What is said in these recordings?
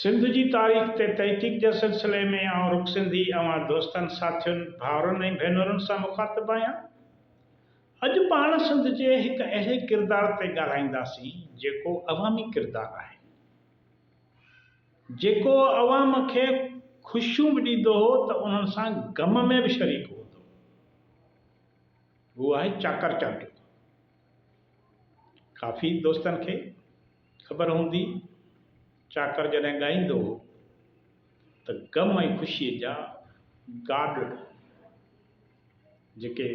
سنڌ جي تاريخ تي تحقيق جي سلسلي ۾ آئون رڪ سنڌي اوهان دوستن، ساٿين، ڀائرن ۽ ڀينرن سان مخاطب آهيان. اڄ پاڻ سنڌ جي هڪ اهڙي ڪردار تي ڳالهائينداسين جيڪو عوامي ڪردار آهي. جيڪو عوام کي خوشيون به ڏيندو هو ته انهن سان غم ۾ به شريڪ هوندو هو. هو آهي چاڪر چانڊيو. ڪافي دوستن کي خبر هوندي چاڪر جڏهن ڳائيندو هو ته غم ۽ خوشيء جا گاڏڙ جيڪي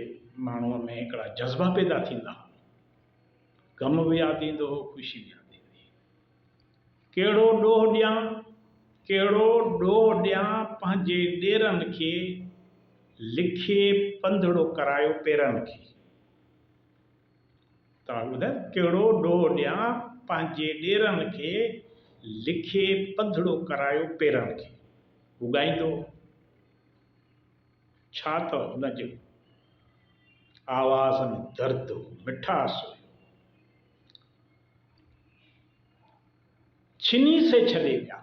ماڻهوء ۾ هڪڙا جذبا پيدا ٿيندا هئا، غم به ياد ايندو هو، خوشي به ياد ايندي هئي. ڪهڙو ڏوهه ڏيان، ڪهڙو ڏوهه ڏيان پنهنجي ڏيرن کي، لکي پنڌڙو ڪرايو پيرن کي. توهان ٻڌايو ڪهڙو ڏوهه ڏيان پنهنجي ڏيرن کي لکي پڌڙو ڪرايو پيرن کي. هو ڳائيندو هو. ڇا ته هن جي آواز ۾ درد هو، مٺاس هئي. ڇني سي ڇڏي ويا،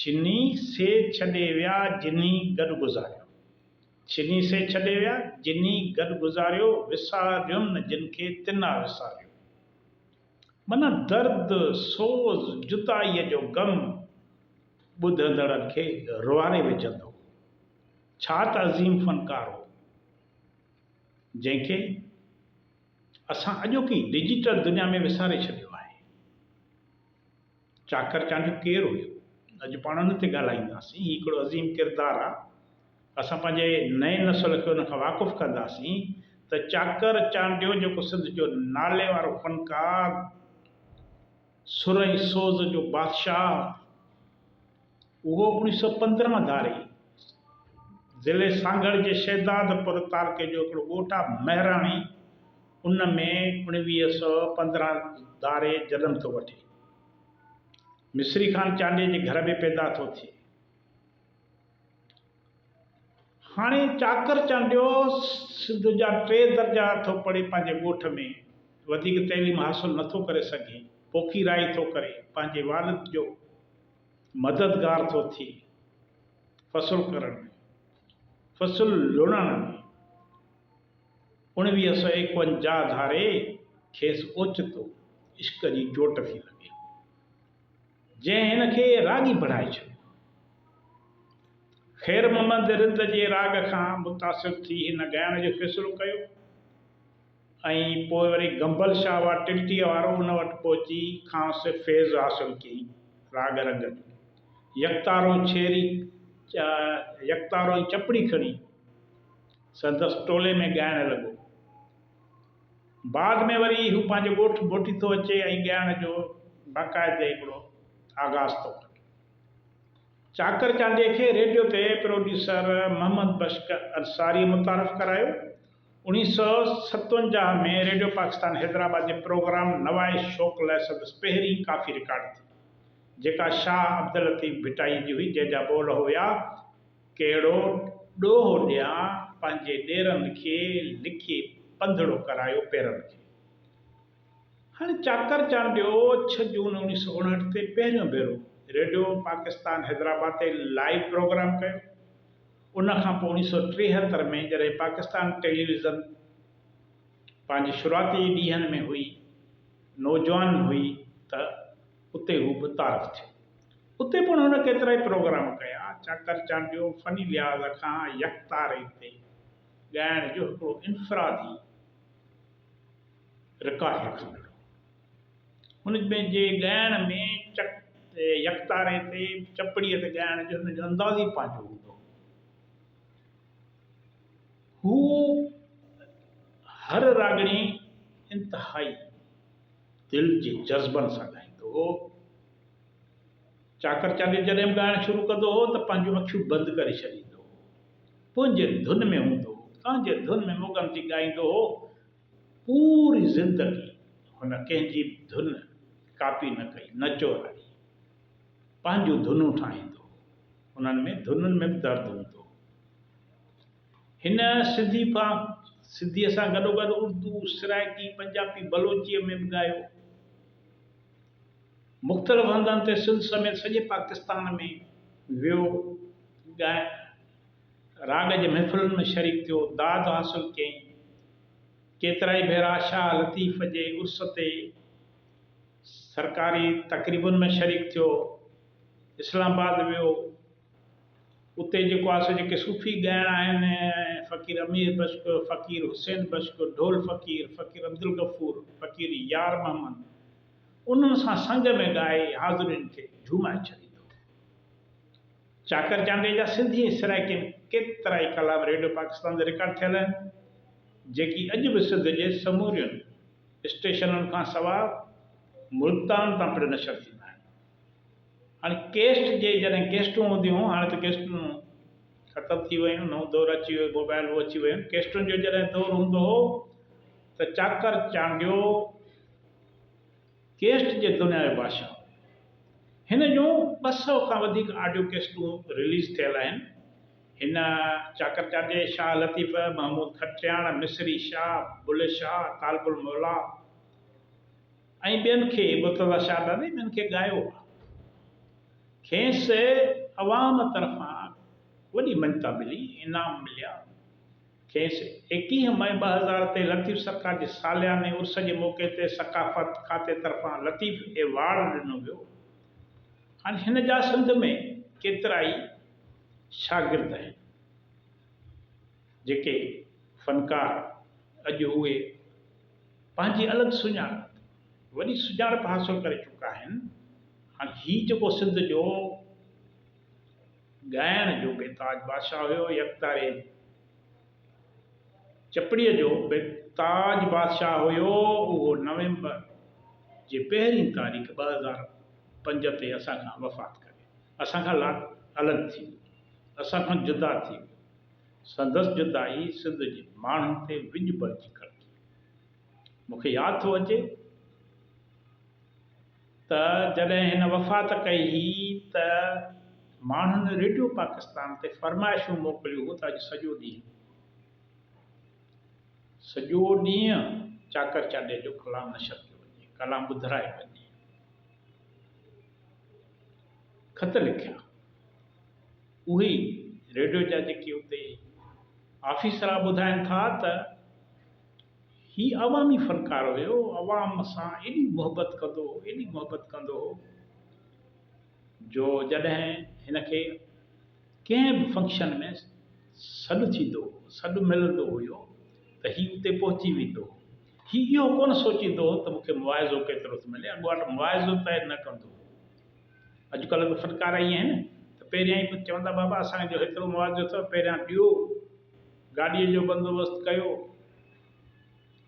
ڇني سي ڇڏي ويا جنهي گڏ گذاريو. ڇني سي ڇڏي ويا، جنهي گڏ گذاريو، وساريم نه جن کي، تن آ وساريو. معنيٰ درد، سوز، جدائيء جو غم ٻڌندڙن کي روئاري وجهندو هو. ڇا ته عظيم فنڪار هو، جنهن کي اسان اڄوڪي ڊجيٽل دنيا ۾ وساري ڇڏيو آهي. چاڪر چانڊيو ڪير هيو؟ اڄ پاڻ ان تي ڳالهائينداسين. هي هڪڙو عظيم ڪردار آ. اسان پنهنجي نئين نسل کي ان کان واقف ڪنداسين ته چاڪر چانڊيو جيڪو سنڌ جو نالي وارو فنڪار، سر ۽ سوز جو بادشاهه، اهو 1915 ڌاري ضلعي سانگهڙ جي شهدادپور تعلقي جو هڪڙو ڳوٺ آ مهراڻي ان ۾ 1915 ڌاري جنم ٿو وٺي. مصري خان چانڊيي جي گهر ۾ پيدا ٿو ٿئي. هاڻي چاڪر چانڊيو سنڌ جا ٽي درجا ٿو پڙهي پنهنجي ڳوٺ ۾ وڌيڪ تعليم حاصل نٿو ڪري سگهي پوکي راهي ٿو ڪري پنهنجي والد جو مددگار ٿو ٿئي فصل ڪرڻ ۾، فصل لڻڻ ۾. 1951 ڌاري کيس اوچتو عشق جي چوٽ ٿي لڳي، جنهن هن کي راڳي بڻائي ڇڏيو. خير محمد رند جي راڳ کان متاثر ٿي هن ڳائڻ جو فيصلو ڪيو. ۽ پوء وري گنبل شاهه وارو ٽلٽيء وارو ان وٽ پهچي کانئس فيض حاصل ڪيائين راڳ رنگ جو. يڪتارو ڇيري يڪتارو ۽ چپڙي کڻي سندس ٽولي ۾ ڳائڻ لڳو. بعد ۾ وري هو پنهنجي ڳوٺ موٽي ٿو اچي ۽ ڳائڻ جو باقاعدي هڪڙو آغاز ٿو ڪري. چاڪر چانڊيي کي ريڊيو تي پروڊيوسر محمد بخش انصاريء متعارف ڪرايو. 1957 ۾ ريڊيو پاڪستان حيدرآباد جي پروگرام نوائي شوق لاء سندس پهرين ڪافي رڪارڊ ٿي، جيڪا شاهه عبداللطيف ڀٽائيء جي هئي، جنهن جا ٻول هيا، ڪهڙو ڏوهه ڏيان پنهنجي ڏيرن کي، لکي پنڌڙو ڪرايو پيرن کي. هاڻي چاڪر چانڊيو ڇهه جون 1959 تي پهريون ڀيرو ريڊيو پاڪستان حيدرآباد تي لائيو پروگرام ڪيو. ان کان پوء 1973 ۾ جڏهن پاڪستان ٽيليويزن پنهنجي شروعاتي ڏينهن ۾ هئي، نوجوان هئي ته اتي هو متعارف ٿيو. اتي پڻ هن ڪيترائي پروگرام ڪيا. چاڪر چانڊيو فني لحاظ کان يڪتاري تي ڳائڻ جو هڪڙو انفرادي رڪارڊ رکندڙ هو. هن جي ڳائڻ ۾ چڪ يڪتاري تي چپڙيء تي ڳائڻ جو هن جو انداز ئي پنهنجو هوندو هو. هو هر راڳڻي انتهائي دل جي جذبن سان ڳائيندو هو. چاڪر چانڊيو جڏهن به ڳائڻ شروع ڪندو هو ته پنهنجون اکيون بند ڪري ڇڏيندو هو. پنهنجي ڌن ۾ هوندو هو. پنهنجي ڌن ۾ مگن ٿي ڳائيندو هو. پوري زندگي هن ڪنهن جي به ڌن ڪاپي نه ڪئي، نه چورائي. پنهنجون ڌنون ٺاهيندو هو. انهن ۾ ڌنن ۾ به درد هوندو هو. هن سنڌي کان سنڌيء سان گڏوگڏ اردو، سرائيڪي، پنجابي، بلوچيء ۾ به ڳايو. مختلف هنڌن تي سنڌ سميت سڄي پاڪستان ۾ ويو، ڳائڻ، راڳ جي محفلن ۾ شريڪ ٿيو، داد حاصل ڪيائين. ڪيترائي ڀيرا شاهه لطيف جي عرس تي سرڪاري تقريبن ۾ شريڪ ٿيو. اسلام آباد ويو، اتي جيڪو آهي سو جيڪي صوفي ڳائڻا آهن، فقير امير بشڪ، فقير حسين بشڪ، ڍول فقير، فقير عبدالغفور، فقير يار محمد، انهن سان سنگ ۾ ڳائي حاضرين کي جهومائي ڇڏيندو هو. چاڪر چانڊيي جا سنڌي ۽ سرائيڪي ۾ ڪيترائي ڪلام ريڊيو پاڪستان تي رڪارڊ ٿيل آهن، جيڪي اڄ به سنڌ جي سمورين اسٽيشنن کان سواء ملتان تان پڻ نشر ٿيندا آهن. هاڻي ڪيسٽ جي جڏهن ڪيسٽون هونديون هيون هاڻي ته ڪيسٽون ختم ٿي ويون نئون دور اچي ويو موبائل اچي ويون ڪيسٽن جو جڏهن دور هوندو هو ته چاڪر چانڊيو ڪيسٽ جي دنيا جو بادشاهه هو هن جون 200 کان وڌيڪ آڊيو ڪيسٽون رليز ٿيل آهن هن چاڪر چانڊيي شاهه لطيف محمود کٽياڻ مصري شاهه بلي شاهه طالب الموليٰ ۽ ٻين کي مرتضيٰ شاهه ڏاڏي ٻين کي ڳايو آهي. کيس عوام طرفان وڏي مڃتا ملي، انعام مليا. کيس 21 مئي 2000 تي لطيف سرڪار جي سالياني عرس جي موقعي تي ثقافت کاتي طرفان لطيف ايوارڊ ڏنو ويو. هاڻي هن جا سنڌ ۾ ڪيترائي شاگرد آهن، جيڪي فنڪار اڄ اهي پنهنجي الڳ سڃاڻپ، وڏي سڃاڻپ حاصل ڪري چڪا آهن. هاڻي هي جيڪو سنڌ جو ڳائڻ جو بي تاج بادشاهه هيو، يڪتاري چپڙيء جو بي تاج بادشاهه هيو، اهو نومبر جي پهرين تاريخ 2005 تي اسان کان وفات ڪري اسان کان الڳ ٿي ويو، اسان کان جدا ٿي ويو. سندس جدائي سنڌ جي ماڻهن تي وڄ بڻجي ڪڙڪي. مون کي ياد ٿو اچي ته جڏهن هن وفات ڪئي هئي ته ماڻهن ريڊيو پاڪستان تي فرمائشون موڪليون هيون ته اڄ سڄو ڏينهن سڄو ڏينهن چاڪر چانڊيي جو ڪلام نشر ڪيو وڃي، ڪلام ٻڌرايو وڃي. خط لکيا. اهي ريڊيو جا جيڪي اتي آفيسر ٻڌائين ٿا ته هي عوامي فنڪار هيو، عوام سان ايڏي محبت ڪندو هو، ايڏي محبت ڪندو هو جو جڏهن هن کي ڪنهن به فنڪشن ۾ سڏ ٿيندو هو، سڏ ملندو هيو ته هي اتي پهچي ويندو هو. هي اهو ڪونه سوچيندو هو ته مون کي معاوضو ڪيترو ٿو ملي، اڳواٽ معاوضو طئي نه ڪندو هو. اڄڪلهه ته فنڪار ائين آهن ته پهريان ئي چوندا بابا اسان جو هيترو معاوضو اٿو پهريان ڏيو، گاڏيء جو بندوبست ڪيو،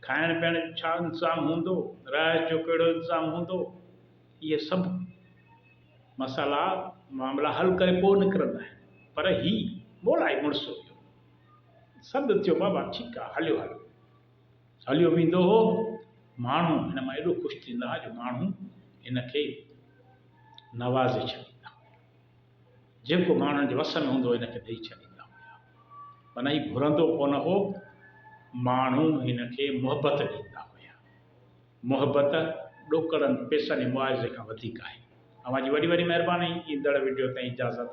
کائڻ پيئڻ جو ڇا انتظام هوندو، رهائش جو ڪهڙو انتظام هوندو، اهي سڀ مسئلا معاملا حل ڪري پوء نڪرندا آهن. پر هي مولائي مڙس هيو. سڏ ٿيو بابا ٺيڪ آ هليو هل. هليو ويندو هو. ماڻهو هن مان ايڏو خوش ٿيندا ها جو ماڻهو هن کي نوازي ڇڏيندا هيا. جيڪو ماڻهن جي وس ۾ هوندو هو هن کي ڏئي ڇڏيندا هيا. معنيٰ هي گهرندو ڪونه هو، ماڻهو هن کي محبت ڏيندا هيا. محبت ڏوڪڙن، پئسن ۽ معاوضي کان وڌيڪ آهي. اوهان جي وڏي وڏي مهرباني. ايندڙ وڊيو تائين اجازت.